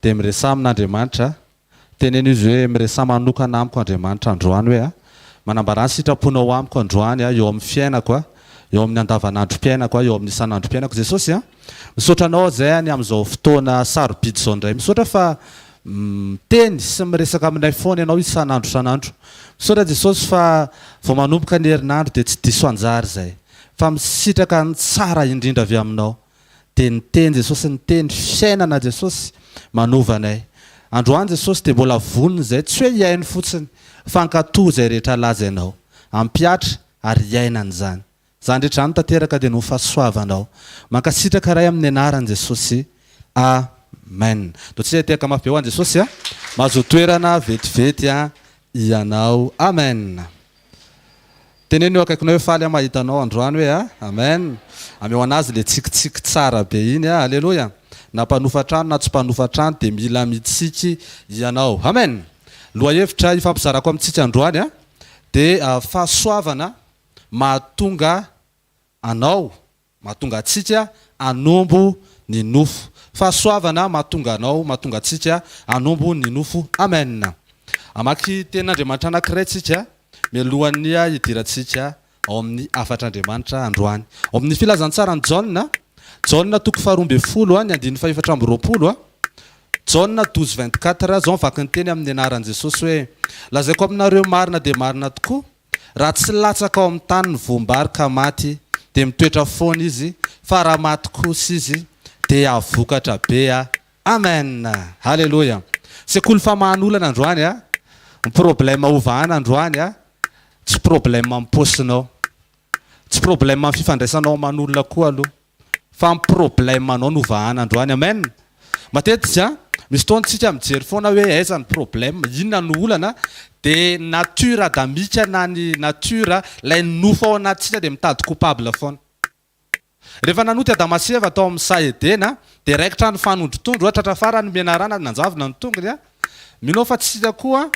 Dia miresaha amin'Andriamanitra. Teneno izy hoe, Miresaha manokana amiko Andriamanitra androany hoe a. Manambarà ny sitraponao amiko androany a, eo amin'ny fiainako a, eo amin'ny andavanandrom-piainako a, eo amin'ny isan'androm-piainako. Jesosy a, misaotra Anao aho izay any amin'izao fotoana sarobidy izao indray. Misaotra fa miteny sy miresaka aminay foana Ianao isan'andro isan'andro. Misaotra Jesosy fa vao manomboka ny herinandro dia tsy diso anjara izay, fa misitraka ny tsara indrindra avy Aminao. Dia niteny Jesosy niteny, fiainana Jesosy manova anay. Androany Jesosy dia mbola vonona izay, tsy hoe hihaino fotsiny, fa hankatò izay rehetra lazainao. Hampihatra ary hiaina an'izany. Izany rehetra izany tanteraka dia noho fahasoavanao. Mankasitraka Ray amin'ny anaran'i Jesosy. Amen. Ndao tsika hitehaka mafy be ho an'i Jesosy a. Mahazoa toerana vetivety a ianao. Amen. Teneno eo akaikinao hoe faly aho mahita anao androany hoe a! Amen! Ameo anazy le tsikitsiky tsara be iny a! Aleloia! Na mpanofa trano na tsy mpanofa trano dia mila mitsiky ianao. Amen! Lohahevitra ifampizarako amintsika androany a dia fahasoavana mahatonga anao Mahatonga antsika hanombo ny nofo. Fahasoavana mahatonga anao, mahatonga antsika hanombo ny nofo. Amen. Hamaky tenin'Andriamanitra anankiray tsika mialohan'ny hidirantsika ao amin'ny hafatr'Andriamanitra androany. Ao amin'ny filazantsaran'i Jaona, Jaona toko faharoa ambinifolo, ny andininy fahefatra amby roapolo, Jaona 12 24, izao ny vaky ny teny amin'ny anaran'i Jesosy hoe, Lazaiko aminareo marina dia marina tokoa, Raha tsy latsaka ao amin'ny tany ny voam-bary ka maty, dia mitoetra foana izy, fa raha maty kosa izy, dia hahavokatra be a. Amen! Haleloia! Sekoly famahan'olana androany a! Ny problème hovahana androany a, tsy problème amin'ny paosinao. Tsy problème amin'ny fifandraisanao aman'olona koa aloha. Fa ny problème anao no vahana androany. Amen! Matetika misy fotoana tsika mijery foana hoe aiza ny problème, inona no olana, dia nature adamique na ny nature, ilay nofo ao anatintsika dia mitady coupable foana. Rehefa nanota i Adama sy Eva tao amin'ny saha Edena dia raikitra ny fanondrotondro, tratra farany ny menarana, nanjavona ny tongony. Mino aho fa tsika koa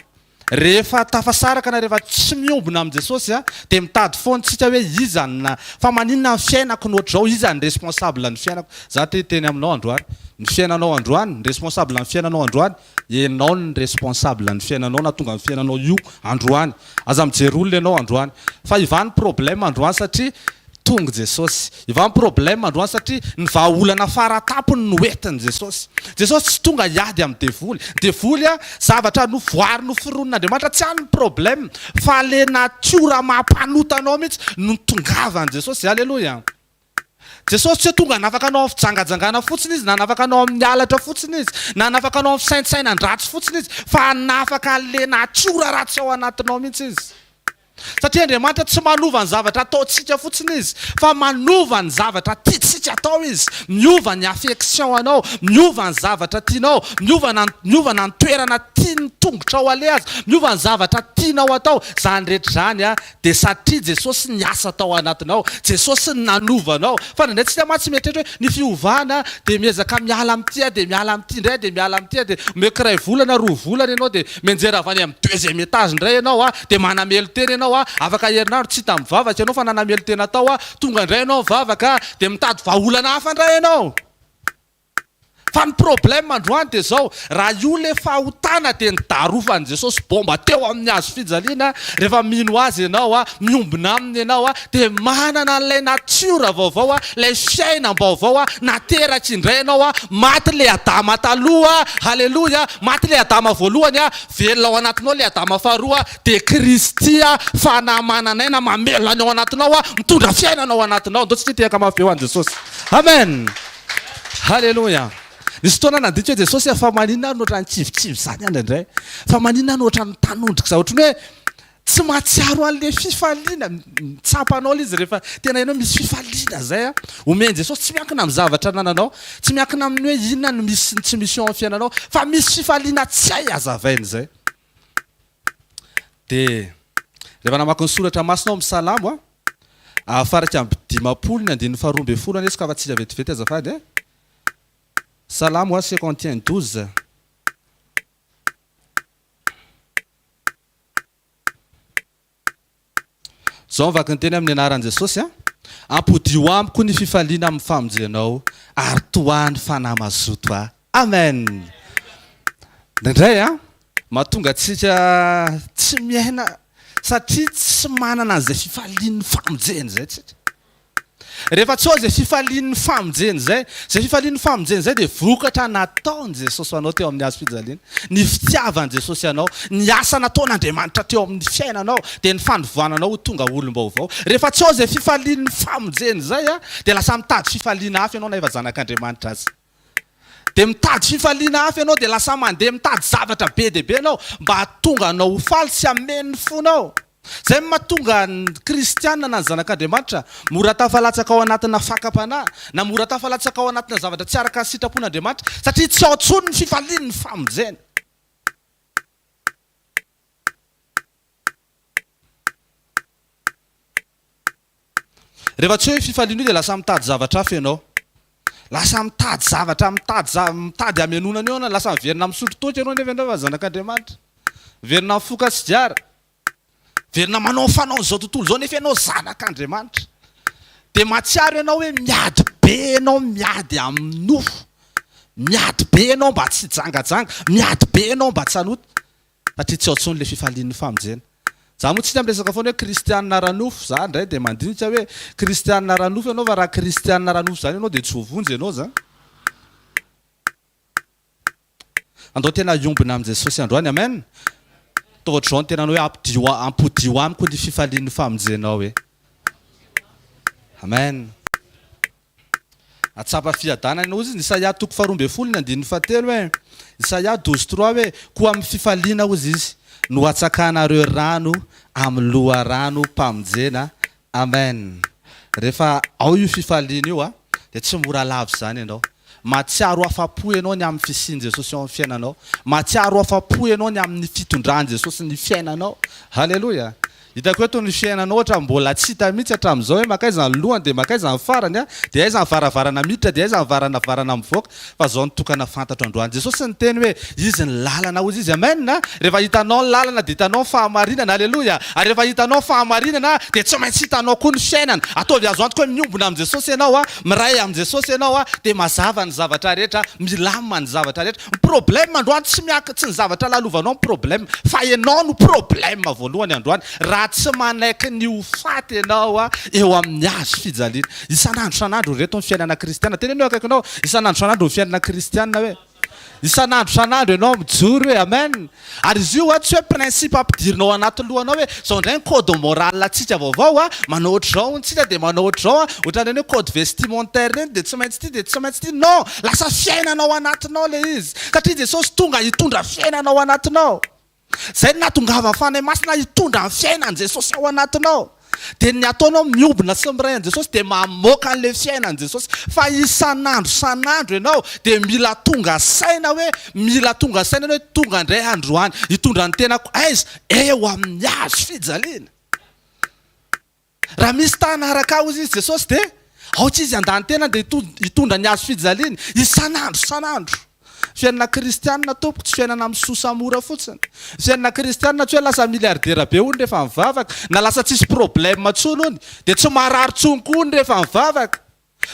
Rehefa tafasaraka na rehefa tsy miombona amin'i Jesosy dia mitady foana tsika hoe iza no fa maninona ny fiainako no ohatr'izao, iza ny responsable ny fiainako. Za te hiteny aminao androany, ny fiainanao androany, ny responsable ny fiainanao androany, enao ny responsable ny fiainanao nahatonga ny fiainanao io androany. Aza mijery olona ianao androany. Fa hivaha ny problème androany satria Tonga Jesosy. Hivaha ny problème androany satria ny vahaolana faratapony no entin'i Jesosy. Jesosy tsy tonga hiady amin'ny devoly. Ny devoly a, zavatra novoary noforonin'Andriamanitra, tsy any ny problème fa le natiora maha mpanota anao mihitsy no nitongavan'i Jesosy. Aleloia. Jesosy tsy hoe tonga hanafaka anao amin'ny fijangajangana fotsiny Izy, na hanafaka anao amin'ny halatra fotsiny Izy, na hanafaka anao amin'ny fisaintsainan-dratsy fotsiny Izy, fa hanafaka an'le natiora ratsy ao anatinao mihitsy Izy. Satria Andriamanitra tsy manova ny zavatra ataontsika fotsiny Izy, fa manova ny zavatra tiantsika atao Izy. Miova ny affection anao, miova ny zavatra tianao, miova na miova na ny toerana tian'ny tongotrao aleha aza, miova ny zavatra tianao atao. Izany rehetra izany dia satria Jesosy niasa tao anatinao, Jesosy nanova anao. Fa indraindray tsika mantsy mieritreritra hoe ny fiovana dia miezaka miala amin'ity aho, dia miala amin'ity indray, dia miala amin'ity aho, dia omeko iray volana, roa volana ianao dia Mianjera avy any amin'ny deuxième étage indray ianao a, dia manamelo-tena ianao a, afaka herinandro tsy hita mivavaka ianao fa nanamelo-tena tao a, tonga indray ianao mivavaka dia mitady vahaolana hafa indray ianao. Fa ny problème androany dia izao, raha io le fahotana dia nidarofan'i Jesosy bomba teo amin'ny hazo fijaliana, rehefa mino Azy ianao a, miombona Aminy ianao a, dia manana an'ilay natiora vaovao a, ilay fiainam-baovao a, nateraky indray ianao a, maty ilay Adama taloha, haleloia, maty ilay Adama voalohany a, velona ao anatinao ilay Adama faharoa, dia Kristy a, Fanahy manan'aina mamelona ny ao anatinao a, mitondra fiainana ao anatinao. Ndao tsika hitehaka mafy be ho an'i Jesosy. Amen! Haleloia! Nisy fotoana nandika hoe Jesosy a, fa maninona aho no ohatran'ny kivikivy izany aho indraindray? Fa maninona aho no ohatran'ny mitanondrika izany? Ohatran'ny hoe Tsy mahatsiaro an'ilay fifaliana, tsapanao ilay izy rehefa tena ianao misy fifaliana izay an, omen'i Jesosy, tsy miankina amin'ny zavatra anananao, tsy miankina amin'ny hoe inona no misy sy ny tsy misy eo amin'ny fiainanao, fa misy fifaliana tsy hay hazavaina izay. Dia rehefa namaky ny soratra masina ao amin'ny Salamo an, faha-51 ny andininy faharoa ambin'ny folo anie sokafantsika vetivety azafady e. Salamo 51 12. Izao ny vakinteny amin'ny anaran'i Jesosy a! Ampodio amiko ny fifaliana amin'ny famonjenao ary tohano fanahy mazoto ahy. Amen! Indraindray an, mahatonga antsika tsy miaina satria tsy manana an'izay fifalian'ny famonjena izay tsika. Rehefa tsy ao izay fifalian'ny famonjena izay, izay fifalian'ny famonjena izay dia vokatra nataon'i Jesosy ho anao teo amin'ny hazo fijaliana, ny fitiavan'i Jesosy anao, ny asa nataon'Andriamanitra teo amin'ny fiainanao, dia ny fanovana anao ho tonga olom-baovao. Rehefa tsy ao izay fifalian'ny famonjena izay dia lasa mitady fifaliana hafa ianao na efa zanak'Andriamanitra aza. Dia mitady fifaliana hafa ianao dia lasa mandeha mitady zavatra be dia be ianao mba hahatonga anao ho faly sy hameno ny fonao. Izay no mahatonga ny kristiana na ny zanak'Andriamanitra mora tafalatsaka ao anatina fakam-panahy na mora tafalatsaka ao anatina zavatra tsy araka ny sitrapon'Andriamanitra satria tsy ao intsony ny fifalian'ny famonjena. Rehefa tsy eo io fifaliana io dia lasa mitady zavatra hafa ianao. Lasa mitady zavatra, mitady za, mitady hamenoana an'io ianao, lasa miverina misotro toaka ianao nefa ianao efa zanak'Andriamanitra. Miverina mifoka sigara. Miverina manao ny fanaon'izao tontolo izao nefa ianao zanak'Andriamanitra. Dia mahatsiaro ianao hoe miady be ianao miady amin'ny nofo. Miady be ianao mba tsy hijangajanga, miady be ianao mba tsy hanota. Satria tsy ao intsony ilay fifalian'ny famonjena. Za moa tsika miresaka foana hoe kristianina ara-nofo, za indray dia mandinika hoe kristianina ara-nofo ianao fa raha kristianina ara-nofo izany ianao dia tsy voavonjy ianao zany. Andao tena hiombona amin'i Jesosy androany, amen! Atao ohatr'izao ny tenanao hoe ampodio ampodio amiko ny fifalian'ny famonjenao e. Amen. Hahatsapa fiadanana ianao. Hozy izy, Isaia toko faharoa ambin'ny folo ny andininy fahatelo hoe, Isaia 12 trois hoe, Koa amin'ny fifaliana, hozy izy, no hatsakanareo rano amin'ny loharanom-pamonjena. Amen. Rehefa ao io fifaliana io dia tsy mora lavo izany ianao. Mahatsiaro ho afa-po ianao ny amin'ny fisian'i Jesosy eo amin'ny fiainanao. Mahatsiaro ho afa-po ianao ny amin'ny fitondran'i Jesosy ny fiainanao. Haleloia. Hitako eto ny fiainanao ohatra mbola tsy hita mihitsy hatramin'izao hoe mankaiza ny lohany dia mankaiza ny farany a, dia aiza ny varavarana miditra dia aiza ny varanavarana mivoaka fa zao ny tokana fantatro androany Jesosy niteny hoe Izy ny lalana hozy Izy Amen a, rehefa hitanao ny lalana dia hitanao ny fahamarinana Aleloia ary rehefa hitanao ny fahamarinana dia tsy maintsy hitanao koa ny fiainana ataovy azo antoka hoe miombona amin'i Jesosy ianao a, miray amin'i Jesosy ianao a, dia mazava ny zavatra rehetra, milamina ny zavatra rehetra. Ny problème androany tsy miank tsy ny zavatra lalovanao ny problème fa ianao no problème voalohany androany raha tsy manaiky ny ho faty ianao eo amin'ny hazo fijaliana. Isan'andro isan'andro ry reto ny fiainana kristiana. Teneno eo akaikinao isan'andro isan'andro ny fiainana kristiana hoe. Isan'andro isan'andro ianao mijoro hoe amen. Ary izy io tsy hoe principe ampidirina ao anaty lohanao hoe zao indray ny code moral antsika vaovao a, manao ohatr'izao hono tsika dia manao ohatr'izao a, ohatran'ireny hoe code vestimentaire ireny dia tsy maintsy ity dia tsy maintsy ity, non! Lasa fiainana ao anatinao ilay izy, satria Jesosy tonga hitondra fiainana ao anatinao. Izay no nahatongavan'ny Fanahy Masina hitondra ny fiainan'i Jesosy ao anatinao. Dia ny ataonao miombona sy miray an'i Jesosy dia mamoaka an'ilay fiainan'i Jesosy. Fa isan'andro isan'andro ianao dia mila tonga saina hoe, mila tonga saina ianao hoe tonga indray androany hitondra ny tenako aiza? Eo amin'ny hazo fijaliana. Raha misy ta hanaraka ahy hozy izy Jesosy dia aoka izy handà ny tenany dia hitondra ny hazo fijaliany isan'andro isan'andro. Fiainana kristianina tompoko tsy fiainana misosa mora fotsiny. Fiainana kristianina tsy hoe lasa milliardaire be hono rehefa mivavaka, na lasa tsisy problème tsony hono, dia tsy marary tsony koa hono rehefa mivavaka.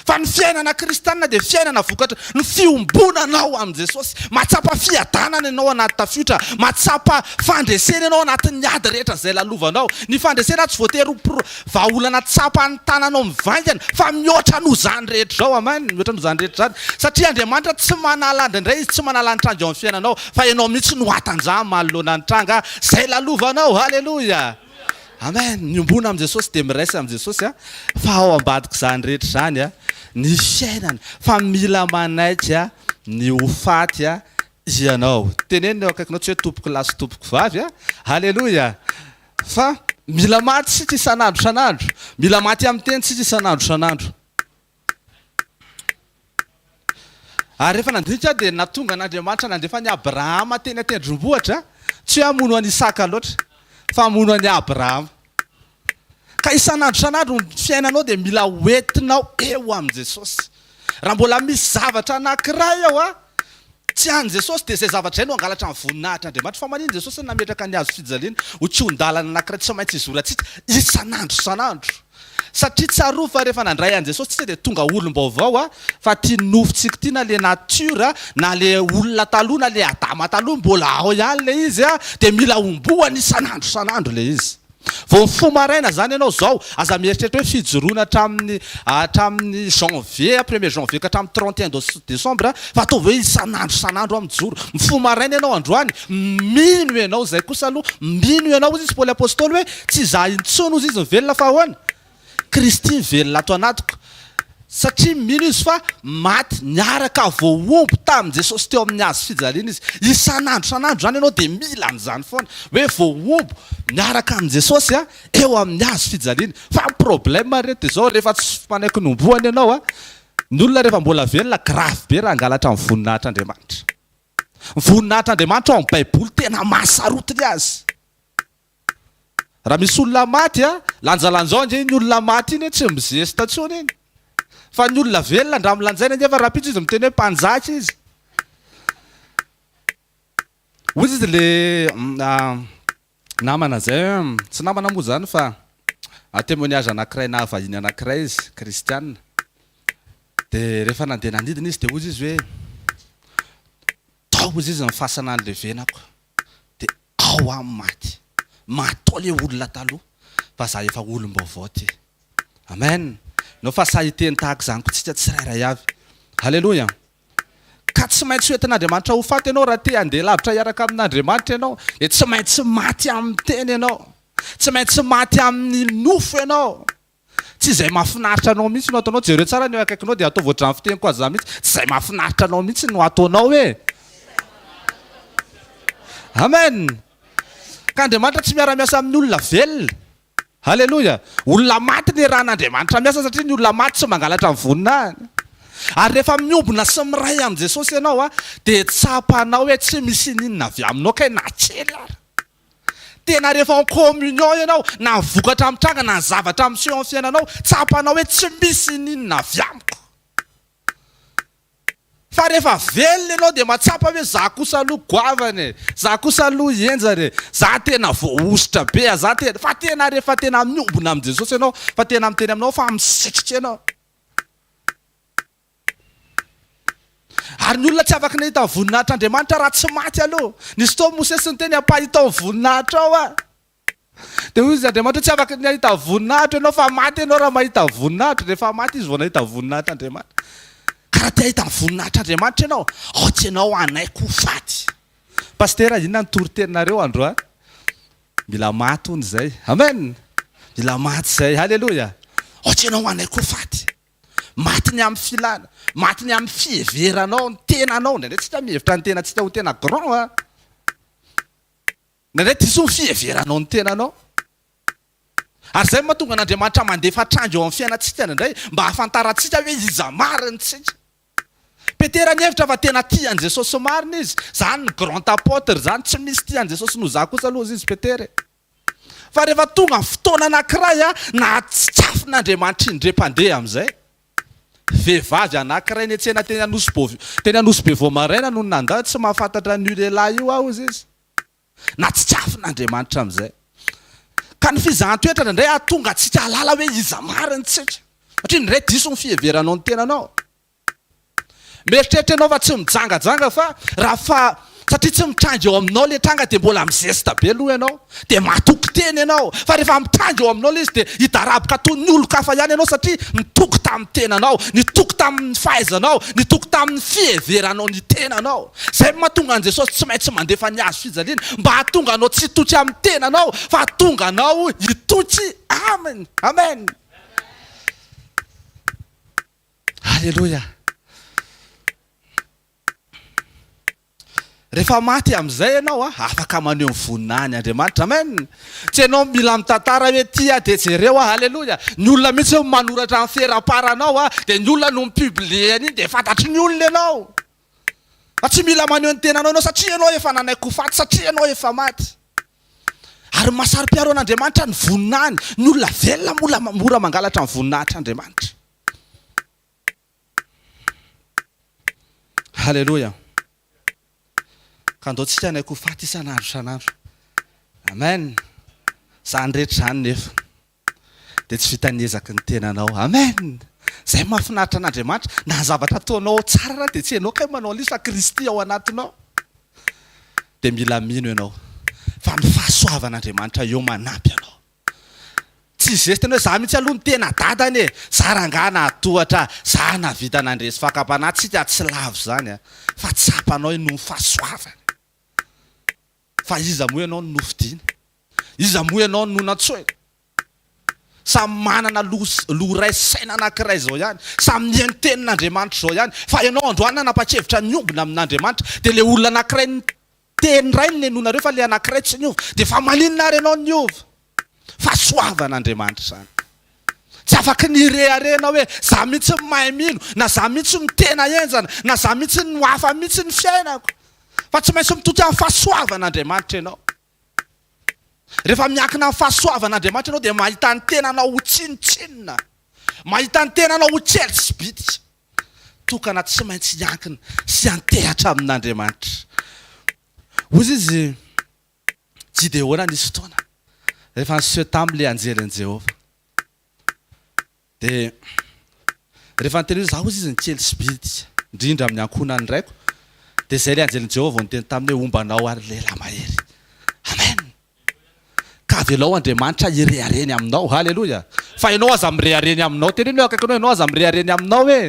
Fa ny fiainana kristianina dia fiainana vokatry ny fiombonanao amin'i Jesosy. Mahatsapa fiadanana ianao anaty tafiotra, mahatsapa fandresena ianao anatin'ny ady rehetra izay lalovanao. Ny fandresena tsy voatery ho pro, Vahaolana tsapan'ny tananao mivaingana fa mihoatra noho izany rehetra izao. Amen. Mihoatra noho izany rehetra izany. Satria Andriamanitra tsy manala indraindray Izy tsy manala ny tranga eo amin'ny fiainanao fa ianao mihitsy no hatanjahany manoloana ny tranga izay lalovanao. Haleloia. Amen. Miombona amin'i Jesosy dia miraisa amin'i Jesosy a. Fa ao ambadik'izany rehetra izany a, ny fiainana fa mila manaiky a ny ho faty a ianao. Teneno ny eo akaikinao tsy hoe tompoko lahy sy tompoko vavy a. Haleloia. Fa mila maty isika isan'andro isan'andro. Mila maty amin'ny teny isika isan'andro isan'andro. Ary rehefa nandinika aho dia nahatonga an'Andriamanitra nandefa an'i Abrahama teny an-tendrombohitra, tsy hoe hamono an'i Isaka loatra, fa hamono an'i Abrahama. Ka isan'andro isan'andro ny fiainanao dia mila hoentinao eo amin'i Jesosy. Raha mbola misy zavatra anankiray ao an, Tsy an'i Jesosy dia izay zavatra izay no hangalatra ny voninahitr'Andriamanitra. Fa maninona Jesosy no nametraka ny hazo fijaliana ho kihon-dalana anankiray tsy maintsy izorantsika isan'andro isan'andro? Satria tsarovy fa rehefa nandray an'i Jesosy tsika dia tonga olom-baovao a, fa ty nofontsika ty na le nature na le olona taloha na le Adama taloha mbola ao ihany le izy a, dia mila hombohana isan'andro isan'andro le izy. Vao mifoha maraina zany ianao zao, aza mieritreritra hoe fijoroana hatramin'ny hatramin'ny janvier, premier janvier ka hatramin'ny 31 décembre fa ataovy hoe isan'andro isan'andro aho mijoro. Mifoha maraina ianao androany, mino ianao izay kosa aloha, mino ianao hozy izy Paoly Apostoly hoe tsy izaho intsony hozy izy mivelona fa ahoana? Kristy mivelona ato anatiko. Satria mino izy fa maty niaraka voahombo tamin'i Jesosy teo amin'ny hazo fijaliana izy. Isan'andro isan'andro izany ianao dia mila an'izany foana. Hoe voahombo miaraka amin'i Jesosy eo amin'ny hazo fijaliana. Fa ny problème ry reto dia izao, rehefa tsy manaiky ny homboana ianao, ny olona rehefa mbola velona grave be raha hangalatra ny voninahitr'Andriamanitra. Ny voninahitr'Andriamanitra ao amin'ny baiboly tena mahasarotiny azy. Raha misy olona maty a, lanjalanjao ange iny olona maty iny e, tsy mizesta intsony iny. Fa ny olona velona andramo lanjaina ange fa rahampitso izy miteny hoe mpanjaka izy. Hoy izy le namana zay, tsy namana moa zany fa témoignage anankiray naha vahiny anankiray izy, kristiana. De rehefa nandeha nanidina izy de hoy izy hoe tao hozy izy ny fasana nilevenako. De ao aho maty. Maty tao le olona taloha fa za efa olom-baovao ty. Amen. Nao fa sahy hiteny tahaka izany koa tsika tsirairay avy. Haleloia. Ka tsy maintsy ho entin'Andriamanitra ho faty ianao raha te handeha lavitra hiaraka amin'Andriamanitra ianao. Dia tsy maintsy maty amin'ny tena ianao. Tsy maintsy maty amin'ny nofo ianao. Tsy izay mahafinaritra anao mihitsy no ataonao, jereo tsara ny eo akaikinao dia ataovy ohatran'ny fiteniko azy izany mihitsy, tsy izay mahafinaritra anao mihitsy no ataonao e! Amen! Ka Andriamanitra tsy miara-miasa amin'ny olona velona. Aleloia! Olona maty ny iarahan'Andriamanitra miasa satria ny olona maty tsy mangalatra ny voninahiny. Ary rehefa miombona sy miray amin'i Jesosy ianao dia tsapanao hoe tsy misy ininona avy aminao kay na kely ary. Tena rehefa en communion ianao, na ny vokatra mitranga na ny zavatra miseho amin'ny fiainanao, tsapanao hoe tsy misy ininona avy amiko. Fa rehefa velona ianao dia mahatsapa hoe za kosa aloha goavana e, za kosa aloha henjana e, za tena voahosotra be a, za tena, fa tena rehefa tena miombona amin'i Jesosy ianao, fa tena miteny aminao fa misitrika ianao. Ary ny olona tsy afaka nahita ny voninahitr'Andriamanitra raha tsy maty aloha. Nisy fotoana Mosesy niteny, Ampahitao ny voninahitrao aho. Dia hoy izy Andriamanitra hoe, Tsy afaka ny hahita voninahitra ianao fa maty ianao raha mahita voninahitra. Rehefa maty izy vao nahita voninahitr'Andriamanitra. Ka raha te hahita ny voninahitr'Andriamanitra ianao, aoka ianao hanaiky ho faty. Pasitera, inona ny toriteninareo androany? Mila maty hono izay. Amen! Mila maty izay. Haleloia! Aoka ianao hanaiky ho faty. Maty ny amin'ny filana, maty ny amin'ny fiheveranao ny tenanao. Indraindray tsika mihevitra ny tenantsika ho tena grand a. Indraindray diso ny fiheveranao ny tenanao. Ary izay no mahatonga an'Andriamanitra mandefa tranga eo amin'ny fiainantsika indraindray mba hahafantarantsika hoe iza marina isika. Petera nihevitra fa tena tia an'i Jesosy marina izy. Zany ny grand apôtre zany, tsy misy tia an'i Jesosy noho za kosa aloha hozy izy Petera e. Fa rehefa tonga ny fotoana anankiray, nahatsikafon'Andriamanitra indray mpandeha amin'izay. Vehivavy anankiray niantsena teny Anosibo, teny Anosibe vao maraina no nandà, tsy mahafantatra an'io lehilahy io aho, hozy izy. Natsikafon'Andriamanitra amin'izay. Ka ny fizahan-toetra indraindray hahatonga antsika hahalala hoe iza marina isika. Satria indraindray diso ny fiheveranao ny tenanao. Mieritreritra ianao fa tsy mijangajanga fa raha fa satria tsy mitranga eo aminao le tranga dia mbola mizesta be aloha ianao dia matoky tena ianao fa rehefa mitranga eo aminao le izy dia hidaraboka toy ny olon-kafa ihany ianao satria nitoky tamin'ny tenanao, nitoky tamin'ny fahaizanao, nitoky tamin'ny fiheveranao ny tenanao. Izay no mahatonga an'i Jesosy tsy maintsy mandefa ny hazo fijaliana mba hahatonga anao tsy hitoky amin'ny tenanao fa hahatonga anao hitoky Aminy. Amen. Aleloia! Rehefa maty amin'izay ianao, afaka maneho ny voninahiny Andriamanitra. Amen! Tsy ianao mila mitantara hoe ty aho dia jereo aho. Aleloia! Ny olona mihitsy no manoratra ny feraparanao, dia ny olona no mi-publier an'iny dia fantatry ny olona ianao. Fa tsy mila maneho ny tenanao ianao satria ianao efa nanaiky ho faty, satria ianao efa maty. Ary ny maha-saro-piaro an'Andriamanitra ny voninahiny. Ny olona velona mora mora mangalatra ny voninahitr'Andriamanitra. Haleloia. Ka andao tsika hanaiky ho faty isan'andro isan'andro. Amen. Izany rehetra izany nefa. Dia tsy vitan'ny ezaky ny tenanao. Amen! Izay mahafinaritra an'Andriamanitra. Na ny zavatra ataonao tsara ara dia tsy ianao kay manao an'ilay izy fa Kristy ao anatinao. Dia mila mino ianao fa ny fahasoavan'Andriamanitra eo manampy anao. Tsy geste ny hoe za mihitsy aloha no tena dadany e! Za rangahy nahatohatra, za nahavita nandresy fakam-panahy, tsika tsy lavo izany a! Fa tsapanao hoe noho ny fahasoavany. Fa iza moa ianao no nofidina? Iza moa ianao no nantsoina? Samy manana loha loha iray sy saina anankiray izao ihany. Samy mihaino tenin'Andriamanitra izao ihany. Fa ianao androany nanapa-kevitra niombona amin'Andriamanitra. Dia ilay olona anankiray niteny iray no nenoinareo fa ilay anankiray tsy niova. Dia fa maninona ary ianao niova? Fahasoavan'Andriamanitra izany. Tsy afaky ny hirehareha ianao hoe za mihitsy no mahay mino, na za mihitsy no tena henjana, na za mihitsy no hafa mihitsy ny fiainako. Fa tsy maintsy mitoky amin'ny fahasoavan'Andriamanitra ianao. Rehefa miankina amin'ny fahasoavan'Andriamanitra ianao dia mahita ny tenanao ho tsinontsinona, mahita ny tenanao ho kely sy bitika. Tokana tsy maintsy hiankina sy hiantehatra amin'Andriamanitra. Hoy izy, Gideona nisy fotoana, rehefa niseho taminy ilay anjelin'i Jehovah. Dia rehefa niteny hoe izaho hozy izy ny kely sy bitika indrindra amin'ny ankohonan'ny raiko, dia izay ilay anjelin'i Jehovah vao niteny taminy hoe homba anao ary lehilahy mahery. Amen! Ka avelao Andriamanitra hirehareny aminao. Haleloia! Fa ianao aza mirehareny aminao. Teneno eo akaikinao, ianao aza mirehareny aminao e!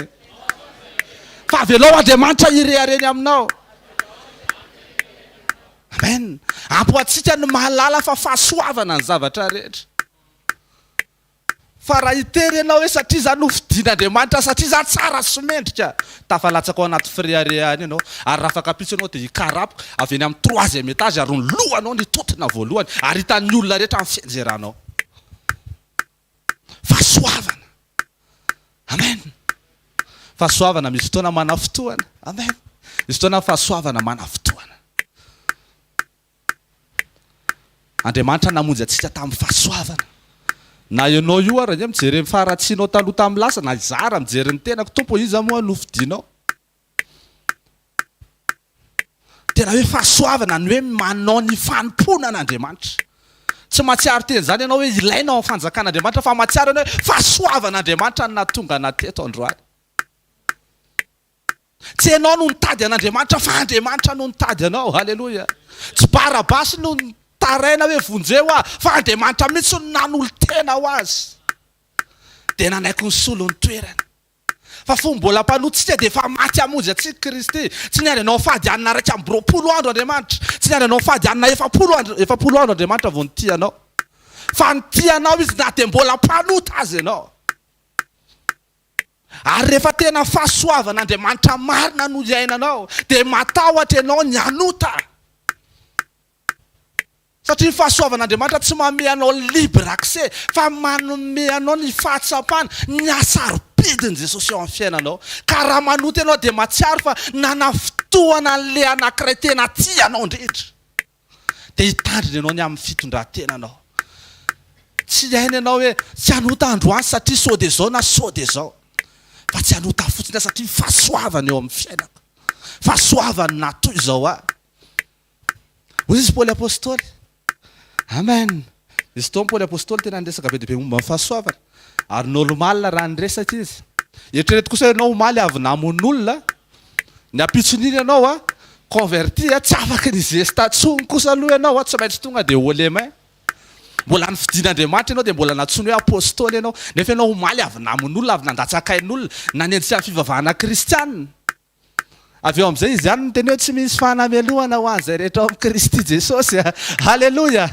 Fa avelao Andriamanitra hirehareny aminao. Amen! Ampy ho antsika ny mahalala fa fahasoavana ny zavatra rehetra. Fa raha hitery ianao hoe satria za nofidin'Andriamanitra, satria za tsara sy mendrika, tafalatsaka ao anaty fireharehana ianao, ary raha afaka-pitso ianao dia hikarapoka avy eny amin'ny troisième étage ary ny lohanao no hitontona voalohany ary hitan'ny olona rehetra ny fianjeranao. Fahasoavana. Amen. Fahasoavana misy fotoana manafotohana. Amen. Misy fotoana fahasoavana manafotohana. Andriamanitra namonjy antsika tamin'ny fahasoavana. Na ianao io ara ange mijery ny faharatsianao taloha tamin'ny lasa, na izaho ara mijery ny tenako, Tompo ô iza moa no fidinao? Tena hoe fahasoavana ny hoe manao ny fanompoana an'Andriamanitra. Tsy mahatsiaro tena izany ianao hoe ilaina ao amin'ny fanjakan'Andriamanitra fa mahatsiaro ianao hoe fahasoavan'Andriamanitra no nahatonga anà teto androany. Tsy ianao no nitady an'Andriamanitra fa Andriamanitra no nitady anao. Haleloia. Tsy Barabasy no nitaraina hoe vonjeo aho fa Andriamanitra mihitsy no nanolo-tena ho azy. Dia nanaiky nisolo ny toerany. Fa fony mbola mpanota isika dia efa maty hamonjy antsika Kristy. Tsy niandry anao fady hanina 21 andro Andriamanitra. Tsy niandry anao fady hanina 40 andro, 40 andro Andriamanitra vao nitia anao. Fa nitia anao Izy na dia mbola mpanota aza ianao. Ary rehefa tena fahasoavan'Andriamanitra marina no iainanao, dia matahotra ianao ny hanota. Satria ny fahasoavan'Andriamanitra tsy manome anao libre accès, fa manome anao ny fahatsapana ny hasarobidin'i Jesosy eo amin'ny fiainanao. Ka raha manota ianao dia mahatsiaro fa nanafintohana an'ilay anankiray tena tia anao indrindra. Dia hitandrina ianao ny amin'ny fitondran-tenanao. Tsy hiaina ianao hoe tsy hanota androany satria sao dia izao na sao dia izao. Fa tsy hanota fotsiny aho satria fahasoavana eo amin'ny fiainako. Fahasoavana no nahatoy izao ahy. Hoy izy Paoly Apostoly. Amen. Nisy fotoana Paoly Apostoly tena niresaka be dia be momba ny fahasoavana. Ary normal raha niresaka izy. Eritrereto kosa ianao omaly avy namono olona, ny ampitson'iny ianao a, converti a, tsy afaky ny zesta intsony kosa aloha ianao a, tsy maintsy tonga dia haut les mains. Mbola nofidin'Andriamanitra ianao dia mbola nantsoiny hoe apostoly ianao, nefa ianao omaly avy namono olona, avy nandatsaka ain'olona, nanenjika ny fivavahana kristianina. Avy eo amin'izay izy ihany no niteny hoe tsy misy fanamelohana ho an'izay rehetra ao amin'i Kristy Jesosy. Aleloia!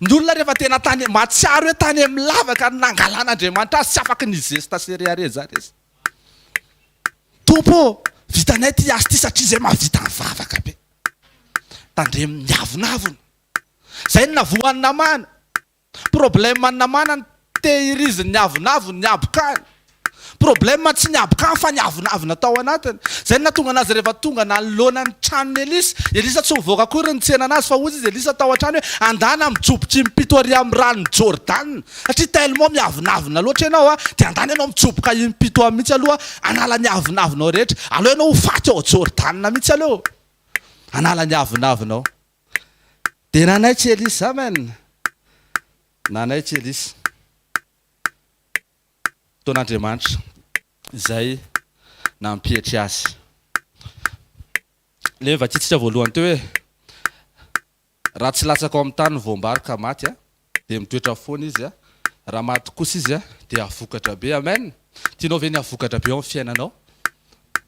Ny olona rehefa tena tany, mahatsiaro hoe tany amin'ny lavaka no nangalan'Andriamanitra azy, tsy afaky ni-zesta sy rehareha izany izy. Tompo ô, vitanay ity asa ity satria izay mahavita mivavaka be. Tandremo ny avonavona. Izay no navoan'i Namana. Problème ny namana ny tehiriziny ny avonavony, ny habokany. Problème tsy ny habokany fa ny avonavona tao anatiny. Zay no nahatonga anazy rehefa tonga nanoloana ny tranon'i Elisa. Elisa tsy nivoaka akory nitsena anazy fa hozy izy Elisa tao an-trano hoe andana mijoboka impito ary amin'ny ranon'i Jordana. Satria tellement miavonavona loatra ianao dia andana ianao mijoboka impito any mihitsy aloha hanala ny avonavonao rehetra. Aleo ianao ho faty ao Jordana mihitsy aleo hanala ny avonavonao. Dia nanaiky Elisa. Amen. Nanaiky Elisa. Fotoan'Andriamanitra izay nampietry azy. Ilay novakintsika voalohany teo hoe, Raha tsy latsaka ao amin'ny tany ny voam-bary ka maty, dia mitoetra foana izy, raha maty kosa izy, dia hahavokatra be. Amen! Tianao ve ny hahavokatra be ao amin'ny fiainanao?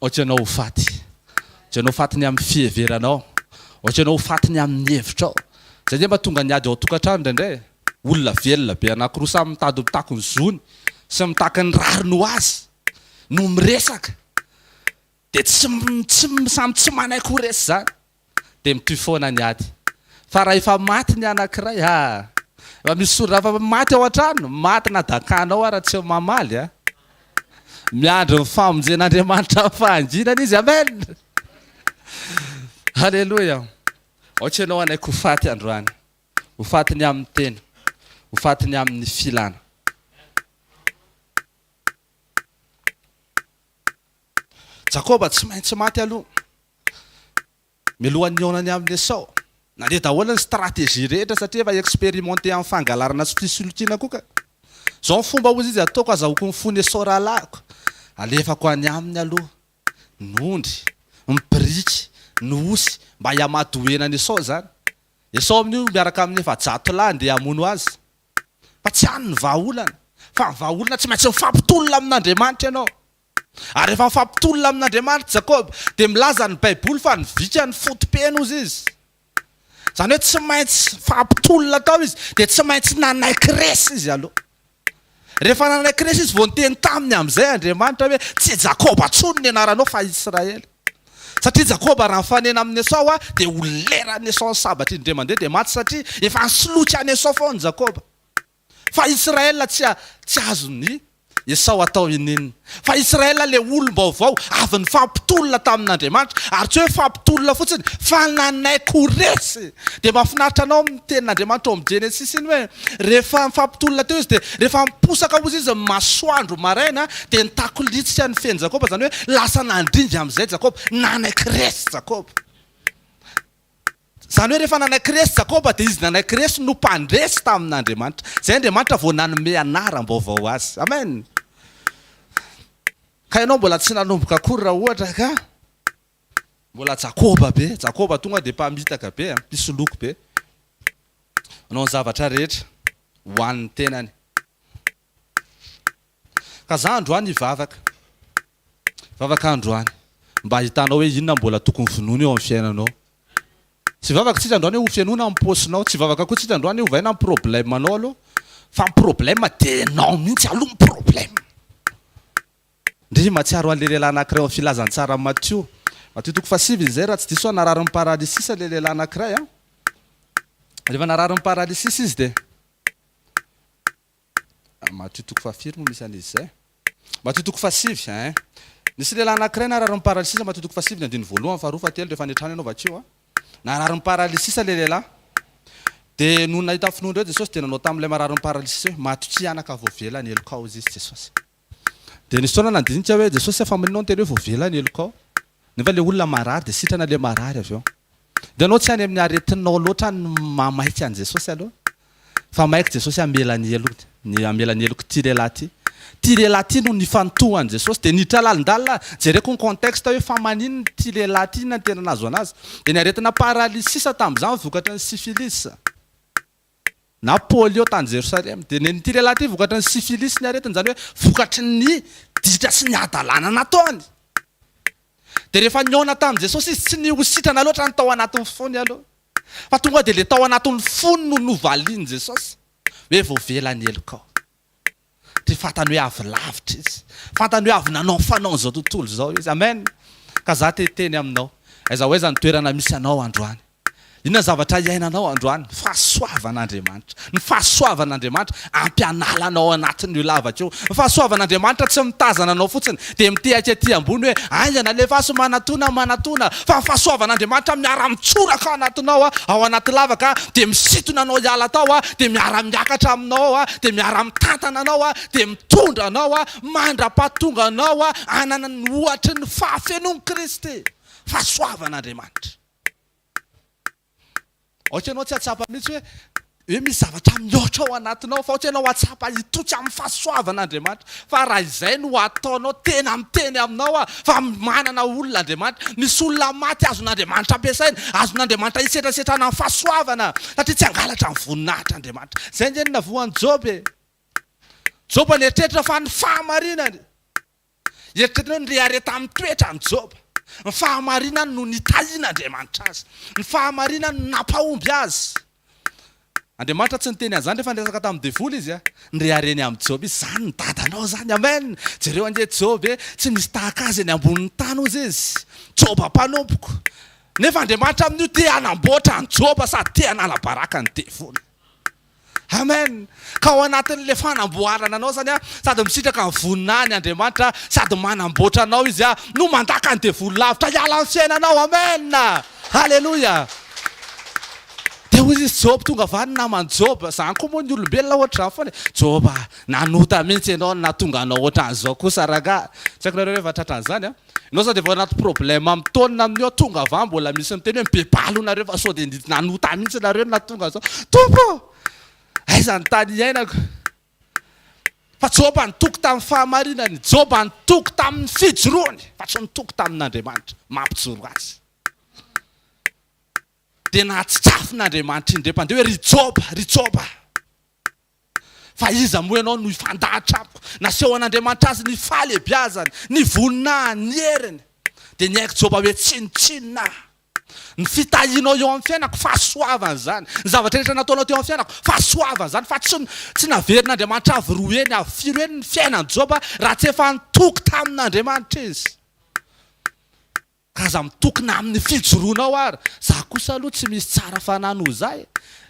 Aoka ianao ho faty. Aoka ianao ho faty ny amin'ny fiheveranao. Aoka ianao ho faty ny amin'ny hevitrao. Izay ange mahatonga ny ady ao an-tokantrano indraindray e. Olona velona be anankiroa samy mitady mitaky ny zony sy mitaky ny rariny ho azy no miresaka. Dia tsy tsy samy tsy manaiky ho resy izany. Dia mitohy foana ny ady. Fa raha efa maty ny anankiray, ha! Efa misy sorona efa maty ao an-trano, maty na dakanao ara tsy mamaly a! Miandry ny famonjen'Andriamanitra amin'ny fahanginana izy, amen! Aleloia! Aoka ianao hanaiky ho faty androany. Ho faty ny amin'ny tena. Ho faty ny amin'ny filana. Jakoba tsy maintsy maty aloha. Mialohan'ny hihaonany amin'i Esao. Nandeha daholo ny stratégie rehetra satria efa expérimenté amin'ny fangalarana sy fisolokiana koa ka. Izao ny fomba hozy izy ataoko azahoako ny fon'i Esao rahalahiko. Alefako any aminy aloha ny ondry, ny biriky, ny osy mba hiamadohena an'i Esao izany. Esao amin'io miaraka amin'ny 400 lahy andeha hamono azy. Fa tsy any ny vahaolana. Fa ny vahaolana tsy maintsy mifampitolona amin'Andriamanitra ianao. Ary rehefa mifampitolona amin'Andriamanitra Jakoba, dia milaza ny Baiboly fa nivika ny foto-peny hozy izy. Izany hoe tsy maintsy mifampitolona tao izy, dia tsy maintsy nanaiky resy izy aloha. Rehefa nanaiky resy izy vao niteny taminy amin'izay Andriamanitra hoe tsy Jakoba intsony ny anaranao fa Israely. Satria Jakoba raha mifanena amin'i Esao dia ho leran'i Esao ny sabatra indray mandeha dia maty satria efa nisoloky an'i Esao foana Jakoba. Fa Israel tsy tsy azon'i Esao atao ininona. Fa Israel le olom-baovao avy nifampitolona tamin'Andriamanitra ary tsy hoe nifampitolona fotsiny fa nanaiky ho resy. Dia mahafinaritra anao amin'ny tenin'Andriamanitra ao amin'ny Genesisy iny hoe rehefa nifampitolona teo izy dia rehefa niposaka hozy izy ny masoandro maraina dia nitakolitsika ny fen'i Jakoba, izany hoe lasa nandringa amin'izay Jakoba, nanaiky resy Jakoba. Izany hoe rehefa nanaiky resy Jakoba dia izy nanaiky resy no mpandresy tamin'Andriamanitra. Izay Andriamanitra vao nanome anaram-baovao azy. Amen. Ka ianao mbola tsy nanomboka akory raha ohatra ka mbola Jakoba be. Jakoba tonga dia mpamitaka be, mpisoloky be. Manao ny zavatra rehetra ho an'ny tenany. Ka za androany hivavaka. Hivavaka androany mba hahitanao hoe inona mbola tokony vonoina eo amin'ny fiainanao. Tsy hivavaka tsika androany hoe ho fenoina ny paosinao, tsy hivavaka koa tsika androany hoe ovaina ny problème anao aloha, fa ny problème dia enao mihitsy aloha ny problème. Ndry mahatsiaro an'ilay lehilahy anankiray ao amin'ny filazantsaran'i Matio. Matio toko fahasivy izay raha tsy diso aho, nararin'ny paralysisa ilay lehilahy anankiray an. Rehefa nararin'ny paralysisa izy dia Matio toko fahafiry moa misy an'izy izay? Matio toko fahasivy, ein. Nisy lehilahy anankiray nararin'ny paralysisa, Matio toko fahasivy ny andininy voalohany, faharoa, fahatelo, rehefa any an-trano ianao vakio an. Nararin'ny paralysisa ilay lehilahy. Dia nony nahita ny finoany ireo Jesosy dia nanao tamin'ilay mararin'ny paralysisa hoe, Matokia anaka, voavela ny helokao, hozy izy Jesosy. Dia nisy fotoana nandinika hoe, Jesosy fa maninona niteny hoe voavela ny helokao? Nefa ilay olona marary dia sitrana ilay marary avy eo. Dia ianao tsy any amin'ny aretinao loatra no mahamaika an'i Jesosy aloha. Fa maika Jesosy hamela ny helony, ny hamela ny helok'ity lehilahy ity. Ity lehilahy ity no nifantohan'i Jesosy. Dia niditra lalindalina, jereko ny contexte hoe fa maninona ity lehilahy ity, inona no tena nahazo an'azy. Dia ny aretina paralysis tamin'izany vokatry ny syphilis. Na polio tany Jerosalema. Dia nen'ity lehilahy ity vokatry ny syphilis ny aretiny, izany hoe vokatry ny ditra sy ny hadalana nataony. Dia rehefa nihaona tamin'i Jesosy izy, tsy ny ho sitrana loatra ny tao anatin'ny fony aloha, fa tonga dia ilay tao anatin'ny fony no novalian'i Jesosy, hoe voavela ny helokao. Satria fantany hoe avy lavitra izy. Fantany hoe avy nanao ny fanaon'izao tontolo izao izy. Amen. Ka za te hiteny aminao, aiza ho aiza ny toerana misy anao androany? Inona ny zavatra iainanao androany? Ny fahasoavan'Andriamanitra. Ny fahasoavan'Andriamanitra ampy hanala anao anatin'io lavaka io. Ny fahasoavan'Andriamanitra tsy mitazana anao fotsiny dia mitehaka ety ambony hoe haingana alefaso manatona manatona fa ny fahasoavan'Andriamanitra miara-mitsoraka ao anatinao ao anaty lavaka dia misintona anao hiala tao dia miara-miakatra aminao ao dia miara-mitantana anao dia mitondra anao mandra-pahatonga anao hanana ny ohatry ny fahafenoan'i Kristy. Fahasoavan'Andriamanitra. Aoka ianao tsy hahatsapa mihitsy hoe Hoe misy zavatra mihoatra ao anatinao fa ohatry ianao hahatsapa hitoky amin'ny fahasoavan'Andriamanitra fa raha izay no ataonao tena miteny aminao aho fa manana olona Andriamanitra, misy olona maty azon'Andriamanitra ampiasaina, azon'Andriamanitra hisetrasetrana amin'ny fahasoavana satria tsy hangalatra ny voninahitra Andriamanitra. Izay ange no navoan'i Joba e! Joba nieritreritra fa ny fahamarinany. Eritreretina hoe nirehareha tamin'ny toetrany Joba. Ny fahamarinany no nitahian'Andriamanitra azy. Ny fahamarinany no nampahomby azy. Andriamanitra tsy niteny an'izany rehefa niresaka tamin'ny devoly izy. Nireharehany amin'i Joba izy, Izany ny dadanao izany. Amen! Jereo ange Joba e! Tsy misy tahaka azy eny ambonin'ny tany hozy izy. Joba mpanompoko. Nefa Andriamanitra amin'io te hanamboatra an'i Joba sady te hanala baraka ny devoly. Amen! Ka ao anatin'ilay fanamboarana anao zany an, sady misitraka ny voninahiny Andriamanitra, sady manamboatra anao Izy an, no mandaka ny devoly lavitra hiala amin'ny fiainanao. Amen! Haleloia! Dia hoy izy, Joba, tonga va ny naman'i Joba? Zany koa moa ny olombelona ohatr'izany foana e! Joba, nanota mihitsy ianao no nahatonga anao ohatran'izao kosa rangahy. Tsy haiko nareo rehefa tratran'izany an! Ianao sao dia efa anaty problème mitaonina amin'io ao, tonga avy any mbola misy miteny hoe mibebaha aloha nareo fa sao dia nanota mihitsy nareo no nahatonga an'izao. Tompo ô! Aiza ny tany iainako? Fa Joba nitoky tamin'ny fahamarinany, Joba nitoky tamin'ny fijoroany fa tsy nitoky tamin'Andriamanitra mampijoro azy. Dia nahatsikafon'Andriamanitra indray mpandeha hoe ry Joba, ry Joba! Fa iza moa ianao no hifandahatra amiko? Nasehon'Andriamanitra azy ny fahalehibiazany, ny voninahiny, ny heriny. Dia niaiky Joba hoe, Tsinontsinona aho. Ny fitahianao eo amin'ny fiainako, fahasoavana izany. Ny zavatra rehetra nataonao teo amin'ny fiainako, fahasoavana izany. Fa tsy, tsy naverin'Andriamanitra avo roa heny, avo firy heny ny fiainan'i Joba raha tsy efa nitoky tamin'Andriamanitra izy. Ka aza mitokona amin'ny fijoroanao ary. Za kosa aloha tsy misy tsara fanahy noho za e.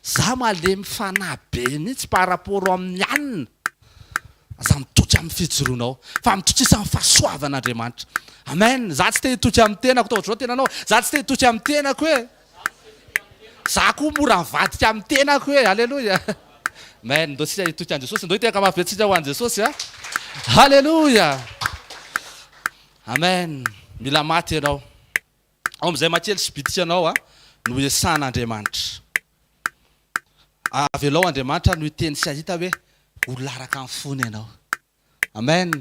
Za malemy fanahy be mihitsy par rapport amin'ny anona. Aza mitoky amin'ny fijoroanao fa mitokisa amin'ny fahasoavan'Andriamanitra. Amen. Za tsy te hitoky amin'ny tenako, atao ohatr'izao tenanao, za tsy te hitoky amin'ny tenako e. Za koa mora mivadika amin'ny tenako e. Aleloia. Amen. Ndao tsika hitoky an'i Jesosy. Ndao hitehaka mafy be tsika ho an'i Jesosy a. Aleloia. Amen! Mila maty ianao. Ao amin'izay makely sy bitika anao no iasan'Andriamanitra. Avelao Andriamanitra no hiteny sy hahita hoe olona araka ny fony ianao. Amen!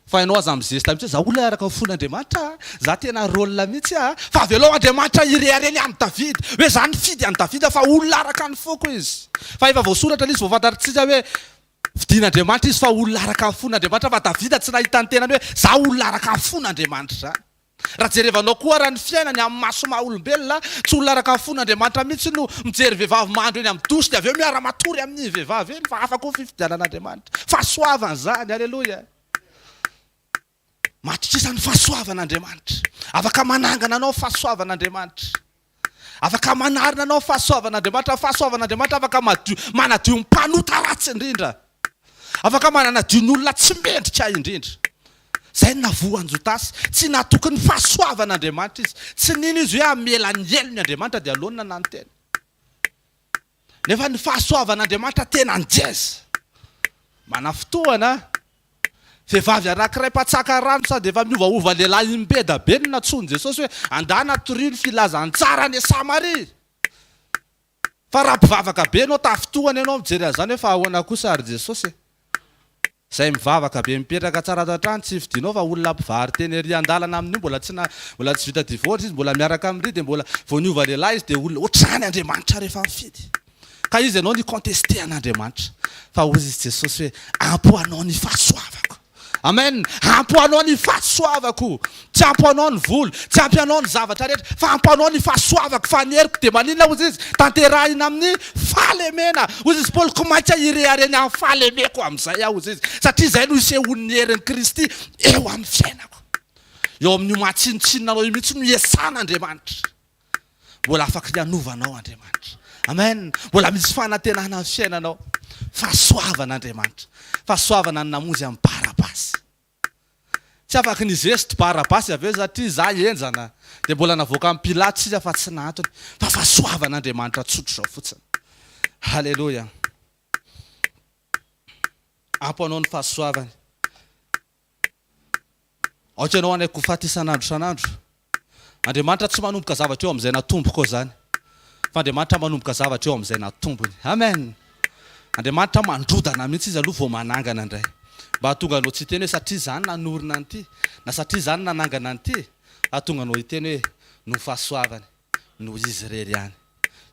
Fa ianao aza mizesta mihitsy hoe za olona araka ny fon'Andriamanitra a! Za tena rôle mihitsy a! Fa avelao Andriamanitra hirehareny amin'i Davida hoe za nifidy an'i Davida fa olona araka ny foko izy. Fa efa voasoratra ilay izy, voafantatritsika hoe Fidin'Andriamanitra izy fa olona araka ny fon'Andriamanitra fa Davida tsy nahita ny tenany hoe za olona araka ny fon'Andriamanitra izany. Raha jerevanao koa ara ny fiainany amin'ny maso maha olombelona, tsy olona araka ny fon'Andriamanitra mihitsy no mijery vehivavy mandro eny amin'ny douche dia avy eo miara-matory amin'iny vehivavy iny fa hafa koa ny fifidianan'Andriamanitra. Fahasoavana izany, aleloia. Matokisa ny fahasoavan'Andriamanitra. Afaka manangana anao ny fahasoavan'Andriamanitra. Afaka manarina anao ny fahasoavan'Andriamanitra. Ny fahasoavan'Andriamanitra afaka madio, manadio ny mpanota ratsy indrindra. Afaka mananadio ny olona tsy mendrika indrindra. Izay no navoa an'i Jodasy. Tsy natoky ny fahasoavan'Andriamanitra izy. Tsy nino izy hoe hamela ny helony Andriamanitra dia aleony nanano tena. Nefa ny fahasoavan'Andriamanitra tena ngeza. Manafintohana. Vehivavy anankiray mpatsaka rano sady efa miovaova lehilahy imbeda be no nantsoin'i Jesosy hoe andana torio ny filazantsara any Samaria. Fa raha mpivavaka be ianao tafintohana ianao mijery an'izany hoe fa ahoana kosa ry Jesosy e. Izay mivavaka be mipetraka tsara ato an-trano tsy fidinao fa olona mpivaro-tena ery an-dalana amin'io mbola tsy na mbola tsy vita divorce izy mbola miaraka amin'ry dia mbola vao niova lehilahy izy dia olona ohatr'izany Andriamanitra rehefa mifidy. Ka iza ianao ni-contester an'Andriamanitra? Fa hoy izy Jesosy hoe, ampy ho anao ny fahasoavako. Amen! Ampy ho anao ny fahasoavako. Tsy ampy ho anao ny vola, tsy ampy anao ny zavatra rehetra, fa ampy ho anao ny fahasoavako, fa ny heriko dia maninona hozy izy? Tanterahina amin'ny fahalemena. Hozy izy Paoly, ko mainka hirehareny amin'ny fahalemeko amin'izay aho, hozy izy, satria izay no isehoan'ny herin'i Kristy eo amin'ny fiainako. Eo amin'io maha tsinontsinona anao io mihitsy no iasan'Andriamanitra. Mbola afaka ny hanova anao Andriamanitra. Amen. Mbola misy fanantenana ny fiainanao. Fahasoavana Andriamanitra. Fahasoavana ny namonjy an'i Barabasy. Tsy afaky nizesty Barabasy avy eo satria za henjana. Dia mbola navoakan'i Pilato sisa fa tsy nahantony. Fa fahasoavana Andriamanitra tsotra izao fotsiny. Haleloia. Ampy anao ny fahasoavany. Aoka ianao hanaiky ho faty isan'andro isan'andro. Andriamanitra tsy manomboka zavatra eo amin'izay natomboko eo izany. Fa Andriamanitra manomboka zavatra eo amin'izay natombony. Amen! Andriamanitra mandrodana mihitsy Izy aloha vao manangana indray. Mba hahatonga anao tsy hiteny hoe satria izaho nanorina an'ity, na satria izaho nanangana an'ity, hahatonga anao hiteny hoe noho ny fahasoavany, noho Izy irery ihany.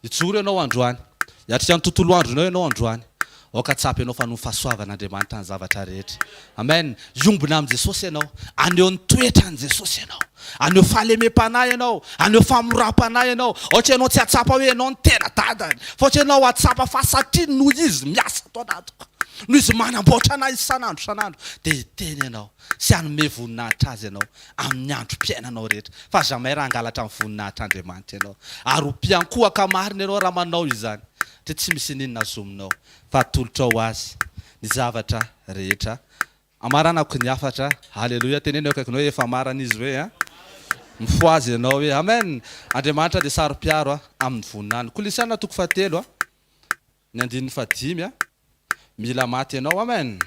Hijoro ianao androany. Hiatrika ny tontolo andronao ianao androany. Aoka hahatsapa ianao fa noho ny fahasoavan'Andriamanitra ny zavatra rehetra. Amen. Hiombona amin'i Jesosy ianao. Haneho ny toetran'i Jesosy ianao. Haneho fahalemem-panahy ianao. Haneho famoram-panahy ianao. Aoka ianao tsy hahatsapa hoe ianao no tena dadany. Fa aoka ianao hahatsapa fa satria noho Izy miasa ato anatiko, noho Izy manamboatra anay isan'andro isan'andro, dia hiteny ianao sy hanome voninahitra Azy ianao amin'ny androm-piainanao rehetra. Fa jamais raha hangalatra ny voninahitr'Andriamanitra ianao. Ary ho mpiankohoka marina ianao raha manao izany. Satria tsy misy n'inona azominao fa atolotrao ho Azy ny zavatra rehetra. Amaranako ny hafatra. Aleloia. Teneno eo akaikinao hoe efa amarana izy hoe an. Mifohaza ianao hoe Amen. Andriamanitra dia saro-piaro amin'ny voninahiny. Kolosiana toko fahatelo ny andininy fahadimy. Mila maty ianao. Amen.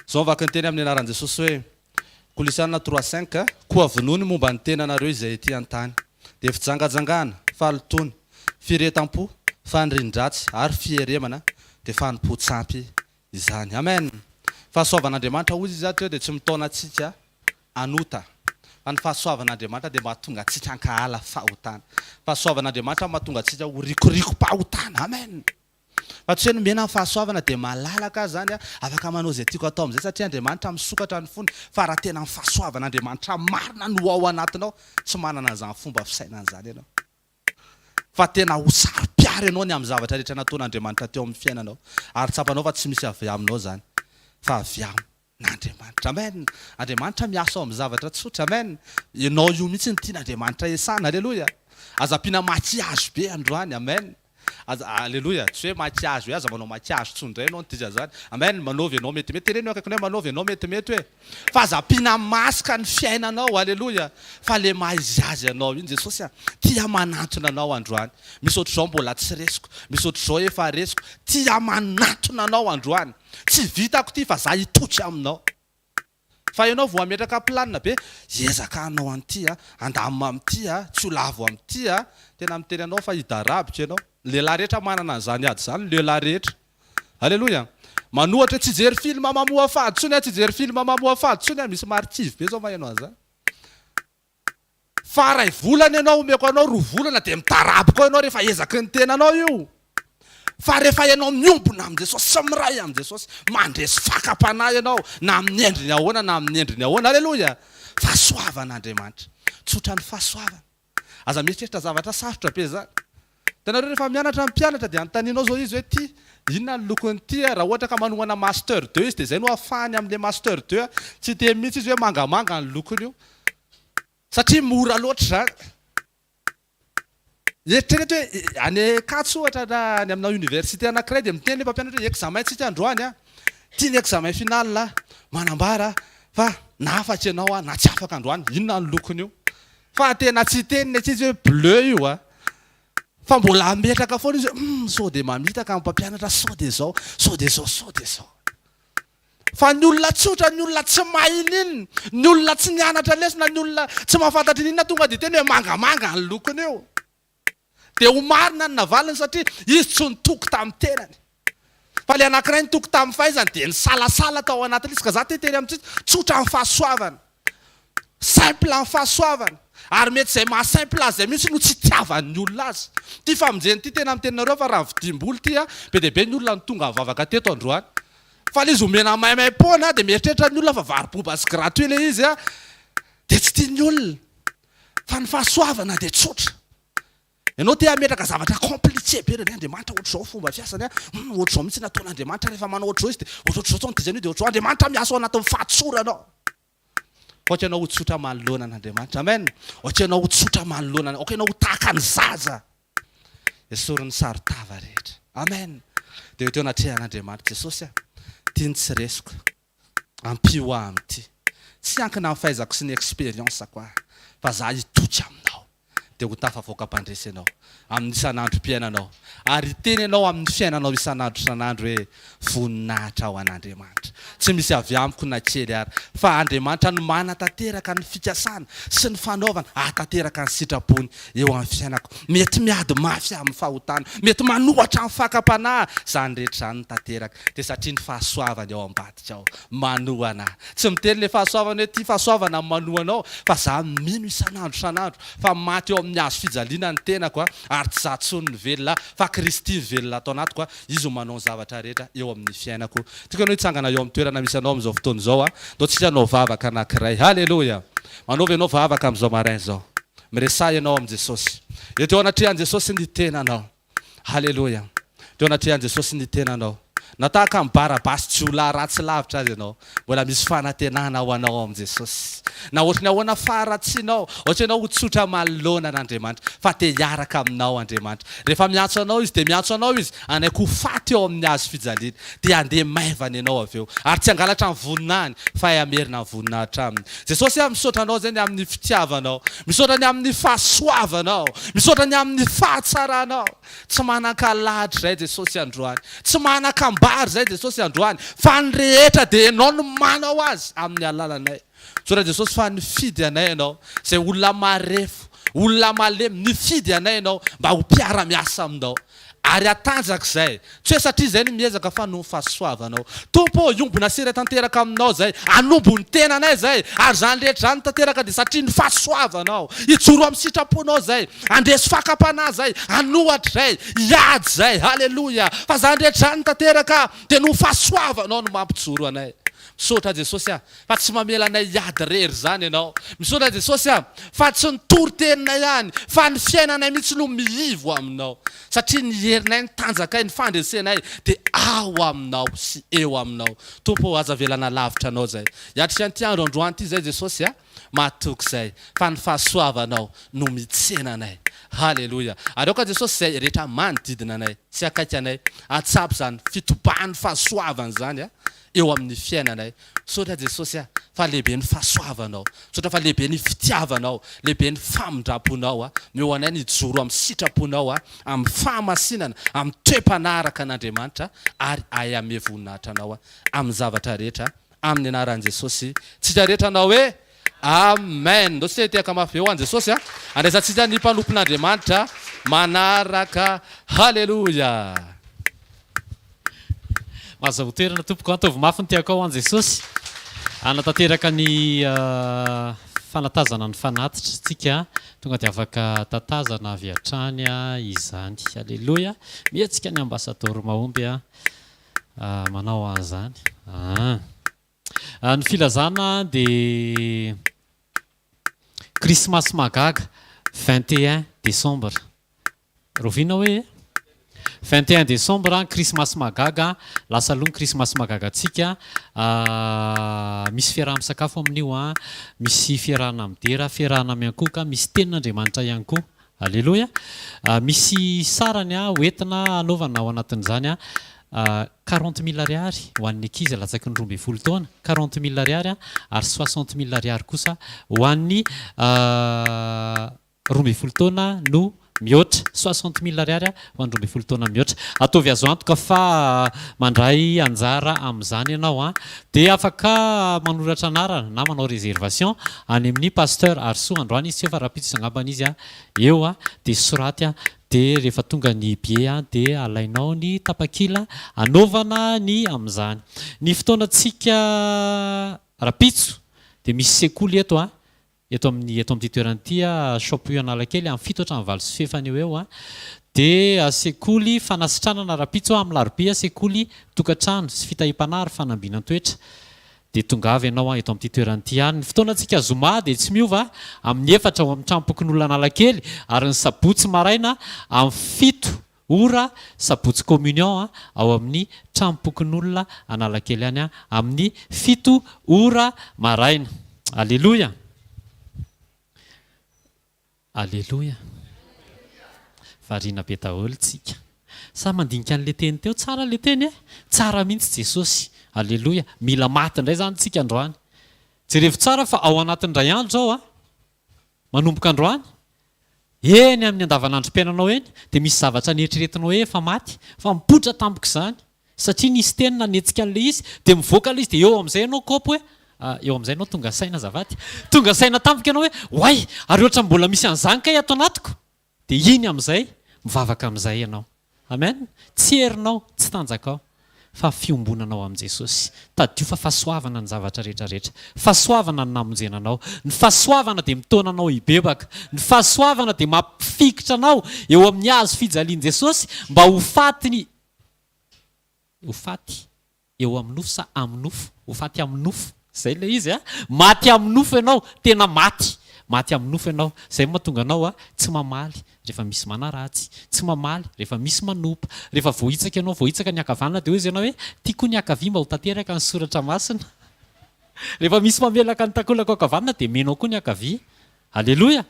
Izao ny vakin-teny amin'ny anaran'i Jesosy hoe, Kolosiana 3, 5, Koa vonoy ny momba ny tenanareo izay ety an-tany, dia fijangajangana, fahalotoana, firehetam-po, fanirian-dratsy, ary fieremana, dia fanompoan-tsampy izany. Amen! Fahasoavan'Andriamanitra, hoy Izy teo, dia tsy mitaona antsika hanota, fa ny fahasoavan'Andriamanitra dia mahatonga antsika hankahala fahotana. Fahasoavan'Andriamanitra mahatonga antsika ho rikoriko-pahotana. Amen! Fa tsy hoe nomena ny fahasoavana dia malalaka aho izany, afaka manao izay tiako atao amin'izay satria Andriamanitra misokatra ny fony, fa raha tena ny fahasoavan'Andriamanitra marina no ao anatinao, tsy manana an'izany fomba fisainana izany ianao. Fa tena ho saro-piaro ianao ny amin'ny zavatra rehetra nataon'Andriamanitra teo amin'ny fiainanao, ary tsapanao fa tsy misy avy aminao izany, fa avy amin'Andriamanitra. Amen! Andriamanitra miasa ao amin'ny zavatra tsotra. Amen! Ianao io mihitsy no tian'Andriamanitra hiasana. Aleloia! Aza ampiana maquillage be androany. Amen! Aza, aleloia! Tsy hoe maquillage hoe aza manao maquillage intsony indray ianao no dikan'izany. Amen! Manaova ianao metimety. Teneno eo akaikinao hoe manaova ianao metimety hoe. Fa aza ampiana masque ny fiainanao. Aleloia! Fa le maha izy azy anao iny Jesosy a! Tia manantona anao androany. Misy ohatr'izao mbola tsy resiko. Misy ohatr'izao efa resiko. Tia manantona anao androany. Tsy vitako ity fa za hitoky aminao. Fa ianao vao hametraka planina be, hiezaka hanao an'ity a, handamina amin'ity a, tsy ho lavo amin'ity a, tena miteny anao fa hidarabika ianao. Ny lehilahy rehetra manana an'izany ady izany, ny lehilahy rehetra. Aleloia. Manohatra hoe tsy hijery film mamoafady intsony aho, tsy hijery film mamoafady intsony aho, misy marikivy be zao maheno an'izany. Fa ray volana ianao omeko anao roa volana dia midaraboka ao ianao rehefa ezaky ny tenanao io. Fa rehefa ianao miombona amin'i Jesosy sy miray amin'i Jesosy, mandresy fakam-panahy ianao na amin'ny endriny ahoana na amin'ny endriny ahoana. Aleloia! Fahasoavan'Andriamanitra. Tsotra ny fahasoavana. Aza mieritreritra zavatra sarotra be izany. Hitanareo rehefa mianatra ny mpianatra dia anontanianao izao izy hoe ty inona ny lokon'ity a, raha ohatra ka manohana master deux izy dia izay no ahafahany amin'ilay master deux a, tsy hiteny mihitsy izy hoe mangamanga ny lokon'io satria mora loatra izany. Eritrereto hoe any Ankatso ohatra na any amina université anankiray dia miteny ilay mpampianatra hoe examen tsika androany a, ity ny examen final a, manambara fa na afaka ianao na tsy afaka androany, inona ny lokon'io? Fa tena tsy hiteny ny ankizy hoe bleu io a! Fa mbola hametraka foana izy hoe hum sao dia mamitaka ny mpampianatra sao dia izao, sao dia izao, sao dia izao. Fa ny olona tsotra, ny olona tsy mahay ininona, ny olona tsy nianatra lesona, ny olona tsy mahafantatra ininona tonga dia hiteny hoe mangamanga ny lokony io. Dia ho marina ny navaliny satria izy tsy nitoky tamin'ny tenany. Fa ilay anankiray nitoky tamin'ny fahaizany dia nisalasala tao anatin'izy. Ka za te hiteny amintsika, tsotra ny fahasoavana. Simple ny fahasoavana. Ary mety izay maha simple azy izay mihitsy no tsy itiavan'ny olona azy. Ity famonjena ity tena miteny nareo fa raha vidim-bola ity a, be dia be ny olona no tonga nivavaka teto androany. Fa ilay izy omena maimaim-poana dia mieritreritra ny olona fa varo-boba sy gratuit ilay izy a, dia tsy tian'ny olona. Fa ny fahasoavana dia tsotra. Ianao te hametraka zavatra compliqué be ireny, Andriamanitra ohatr'izao fomba fiasany an, hum ohatr'izao mihitsy ny ataon'Andriamanitra rehefa manao ohatr'izao izy dia ohatrohatr'izao sao ny dizan'io dia ohatr'izao, Andriamanitra miasa ao anatin'ny fahatsorana ao. Aoka ianao ho tsotra manoloana an'Andriamanitra. Amen. Aoka ianao ho tsotra manoloana, aoka ianao ho tahaka ny zaza. Esory ny saron-tava rehetra. Amen. Dia ho teo anatrehan'Andriamanitra Jesosy aho. Ity ny tsy resiko. Ampio ahy amin'ity. Tsy hiankina amin'ny fahaizako sy ny experience-ko aho, fa za hitoky aminao. Dia ho tafavoaka mpandresy ianao amin'ny isan'androm-piainanao, ary hiteny ianao amin'ny fiainanao isan'andro isan'andro hoe, Voninahitra ho an'Andriamanitra. Tsy misy avy amiko na kely ary. Fa Andriamanitra no manatanteraka ny fikasana sy ny fanaovana hahatanteraka ny sitrapony eo amin'ny fiainako. Mety miady mafy amin'ny fahotana, mety manohatra amin'ny fakam-panahy, izany rehetra izany no tanteraka dia satria ny fahasoavany ao ambadika ao manohana ahy. Tsy miteny ilay fahasoavana hoe ity fahasoavana no manohana ao fa za mino isan'andro isan'andro fa maty eo amin'ny hazo fijaliana ny tenako ary tsy za intsony no velona fa Kristy mivelona ato anatiko, Izy no manao ny zavatra rehetra eo amin'ny fiainako. Tiako ianao hitsangana eo amin'ny toerana misy anao amin'izao fotoana izao. Ndao tsika hanao vavaka anankiray. Haleloia! Manaova ianao vavaka amin'izao maraina izao. Miresaha ianao amin'i Jesosy. Eto eo anatrehan'i Jesosy ny tenanao. Haleloia! Teo anatrehan'i Jesosy ny tenanao. Na tahaka an'i Barabasy jiolahy ratsy lavitra aza ianao, mbola misy fanantenana ho anao ao amin'i Jesosy. Na ohatry ny ahoana faharatsianao, aoka ianao ho tsotra manoloana an'Andriamanitra, fa te hiaraka aminao Andriamanitra. Rehefa miantso anao Izy, dia miantso anao Izy hanaiky ho faty eo amin'ny hazo fijaliana. Dia handeha maivana ianao avy eo, ary tsy hangalatra ny voninahiny, fa hay hamerina ny voninahitra aminy. Jesosy a, misaotra Anao izay ny amin'ny fitiavanao, misaotra ny amin'ny fahasoavanao, misaotra ny amin'ny fahatsaranao. Tsy manan-kalahatra izay Jesosy androany, tsy manan-kambara izay Jesosy androany, fa ny rehetra dia Ianao no manao azy amin'ny alalanay. Misaotra Jesosy fa nifidy anay Ianao, izay olona marefo, olona malemy, nifidy anay Ianao mba ho mpiara-miasa Aminao. Ary hatanjaka izay, tsy hoe satria izay no miezaka fa noho ny fahasoavanao. Tompo ô, hiombona sy hiray tanteraka Aminao izay, hanombo ny tenanay izay, ary izany rehetra izany tanteraka dia satria ny fahasoavanao. Hijoro amin'ny sitraponao izay, handresy fakam-panahy izay, hanohatra izay, hiady izay. Haleloia! Fa izany rehetra izany tanteraka dia noho ny fahasoavanao no mampijoro anay. Misaotra Jesosy a! Fa tsy mamela anay hiady irery izany Ianao. Misaotra Jesosy a! Fa tsy ny toriteninay ihany, fa ny fiainanay mihitsy no miivo Aminao. Satria ny herinay, ny tanjakay, ny fandresenay dia ao Aminao sy eo Aminao. Tompo ô, aza avelana lavitra Anao izay. Hiatrika an'ity andro androany ity izay Jesosy a! Matoky izay, fa ny fahasoavanao no mitsena anay. Haleloia! Ary aoka Jesosy izay rehetra manodidina anay sy akaiky anay hahatsapa izany fitobahan'ny fahasoavana izany a! eo amin'ny fiainanay. Misaotra Jesosy a, fa lehibe ny fahasoavanao. Misaotra fa lehibe ny fitiavanao, lehibe ny famindramponao a. Omeo anay ny hijoro amin'ny sitraponao a, amin'ny fahamasinana, amin'ny toe-panahy araka an'Andriamanitra ary ahay hanome voninahitra anao a, amin'ny zavatra rehetra, amin'ny anaran'i Jesosy. Tsika rehetra hanao hoe, Amen. Ndao tsika hitehaka mafy be ho an'i Jesosy a. Andraisantsika ny mpanompon'Andriamanitra manaraka. Haleloia. Mahazahoa toerana tompoko, ataovy mafy ny tehakao ho an'i Jesosy. Hanatanteraka ny fanatazana ny fanatitra tsika, tonga dia afaka tatazana avy hatrany izany. Aleloia. Mihetsika ny ambasadaoro mahomby manao an'izany. Ah. Ny filazana dia Krismasy mahagaga, 21 décembre. Rahoviana hoe e? 21 décembre, Krismasy mahagaga, lasa aloha ny Krismasy mahagaga antsika. Misy fiaraha-misakafo amin'io, misy fiarahana midera, fiarahana miankohoka, misy tenin'Andriamanitra ihany koa. Aleloia! Misy sarany ho entina hanaovana ao anatin'izany 40 mille ariary ho an'ny ankizy latsaky ny 12 taona, 40 mille ariary ary 60 mille ariary kosa ho an'ny 12 taona no mihoatra, 60 mille ariary ho an'ny 12 taona mihoatra. Ataovy azo antoka fa mandray anjara amin'izany ianao an! Dia afaka manoratra anarana na manao réservation any amin'ny Pasteur Harisoa, androany izy tsy eo fa rahampitso angambany izy eo an, dia soraty an, dia rehefa tonga ny billet an, dia alainao ny tapakila anaovana ny amin'izany. Ny fotoanantsika rahampitso dia misy sekoly eto an, Eto amin'ny eto amin'ity toerana ity Shop U Analakely amin'ny fito hatramin'ny valo sy fahefany eo eo dia sekoly fanasitranana rahampitso amin'ny larobia sekoly tokantrano sy fitahiam-panahy ary fanambinan-toetra dia tongava ianao eto amin'ity toerana ity ihany. Ny fotoanantsika zoma dia tsy miova amin'ny efatra ao amin'ny tranompokonolona Analakely ary ny sabotsy maraina amin'ny fito ora sabotsy communion ao amin'ny tranompokonolona Analakely any amin'ny fito ora maraina. Aleloia! Aleloia! Variana be daholo tsika. Sa mandinika an'le teny teo? Tsara le teny e! Tsara mihitsy Jesosy. Aleloia! Mila maty indray izany tsika androany. Jerevo tsara fa ao anatin'ny indray andro izao a! Manomboka androany, eny amin'ny andavanandrom-piainanao eny, dia misy zavatra neritreretinao hoe efa maty, fa mipoitra tampoka izany. Satria nisy teny nanetsika an'ilay izy, dia mivoaka ilay izy dia eo amin'izay ianao kôpy hoe, eo amin'izay ianao tonga saina azafady, tonga saina tampoka ianao hoe, oay, ary ohatran'ny mbola misy an'izany kay ato anatiko. Dia iny amin'izay, mivavaka amin'izay ianao. Amen! Tsy herinao, tsy tanjakao, fa fiombonanao amin'i Jesosy. Tadidio fa fahasoavana ny zavatra rehetra rehetra. Fahasoavana no namonjena anao. Ny fahasoavana dia mitaona anao hibebaka. Ny fahasoavana dia mampifikitra anao eo amin'ny hazo fijalian'i Jesosy mba ho faty ny ho faty eo amin'ny nofo sa amin'ny nofo? Ho faty amin'ny nofo. Izay ilay izy a! Maty amin'ny nofo ianao, tena maty. Maty amin'ny nofo ianao. Izay no mahatonga anao a, tsy mamaly rehefa misy manaratsy, tsy mamaly rehefa misy manompa. Rehefa voahitsaka ianao, voahitsaka ny ankavanana dia hoy izy ianao hoe, tiako ny ankavia mba ho tanteraka ny soratra masina. Rehefa misy mamelaka ny takolako ankavanana dia omenao koa ny ankavia. Aleloia!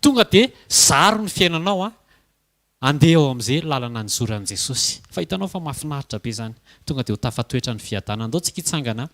Tonga dia zaro ny fiainanao a. Andeha ao amin'izay lalana nizoran'i Jesosy. Fa hitanao fa mahafinaritra be izany. Tonga dia ho tafatoetra ny fiadanana. Andao tsika hitsangana.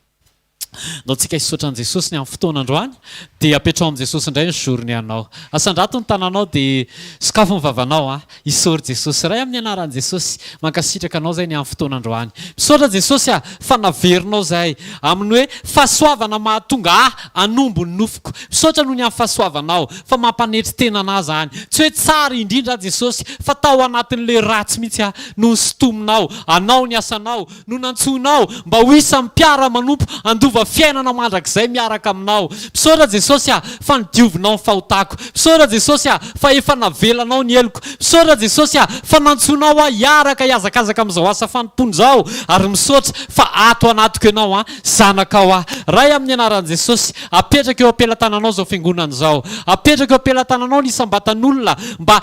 Andao tsika hisaotra an'i Jesosy ny amin'ny fotoana androany. Dia apetraho amin'i Jesosy indray ny journée anao. Asandrato ny tananao dia sokafo ny vavanao an. Isaory Jesosy. Ray amin'ny anaran'i Jesosy, mankasitraka anao izay ny amin'ny fotoana androany. Misaotra Jesosy ah fa naverinao izahay amin'ny hoe fahasoavana mahatonga ahy hanombo ny nofoko. Misaotra noho ny amin'ny fahasoavanao. Fa mampanetry tena anah zany. Tsy hoe tsara indrindra aho Jesosy fa tao anatin'le ratsy mihitsy aho no nosintominao, anao ny asanao, no nantsoinao mba ho isan'ny mpiara manompo handova fiainana mandrakizay miaraka aminao. Misaotra Jesosy ah fa nodiovinao ny fahotako. Misaotra Jesosy ah fa efa navelanao ny heloko. Misaotra Jesosy ah fa nantsoinao aho hiaraka hihazakazaka amin'izao asa fanompoana izao ary misaotra fa ato anatiko ianao an zanakao aho. Ray amin'ny anaran'i Jesosy Apetrako eo am-pelatananao izao fiangonana izao. Apetrako eo am-pelatananao ny isam-batan'olona mba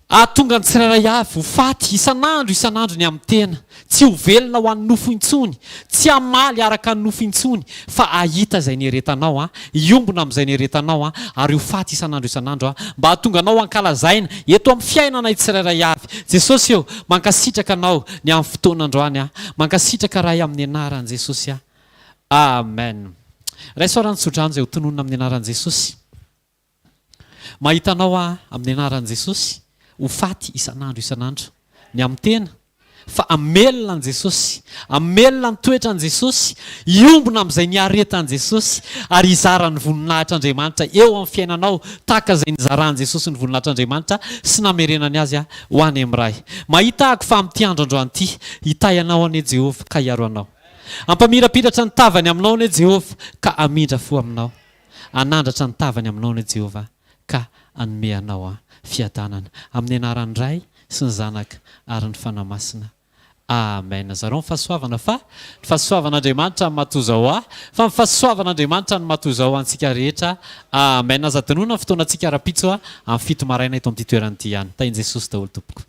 hahatonga ny tsirairay avy ho faty isan'andro isan'andro ny amin'ny tena. Tsy ho velona ho an'ny nofo intsony, tsy hamaly araka ny nofo intsony, fa hahita izay nieretanao, hiombona amin'izay nieretanao, ary ho faty isan'andro isan'andro, mba hahatonga anao hankalazaina eto amin'ny fiainanay tsirairay avy. Jesosy ô, mankasitraka Anao ny amin'ny fotoana androany aho. Mankasitraka Ray amin'ny anaran'i Jesosy aho. Amen. Raiso ara ny tsodrano izay ho tononina amin'ny anaran'i Jesosy. Mahita anao aho amin'ny anaran'i Jesosy ho faty isan'andro isan'andro. Ny amin'ny tena fa hamelona an'i Jesosy, hamelona ny toetran'i Jesosy, hiombona amin'izay niaretan'i Jesosy ary hizara ny voninahitr'Andriamanitra eo amin'ny fiainanao tahaka izay nizaran'i Jesosy ny voninahitr'Andriamanitra sy namerenany azy ho any amin'ny Ray. Mahita ahako fa amin'ity andro androany ity, hitahy anao anie Jehovah ka hiaro anao. Hampamirapiratra ny tavany aminao anie Jehovah, ka hamindra fo aminao. Hanandratra ny tavany aminao anie Jehovah, ka hanome anao fiadanana. Amin'ny anaran'ny Ray sy ny Zanaka ary ny Fanahy Masina. Amen. Zarao ny fahasoavana fa ny fahasoavan'Andriamanitra no mahatozao ahy, fa ny fahasoavan'Andriamanitra no mahatozao antsika rehetra. Amen. Aza adinoina ny fotoanantsika rahampitso amin'ny fito maraina eto amin'ity toerana ity ihany. Tahin'i Jesosy daholo tompoko.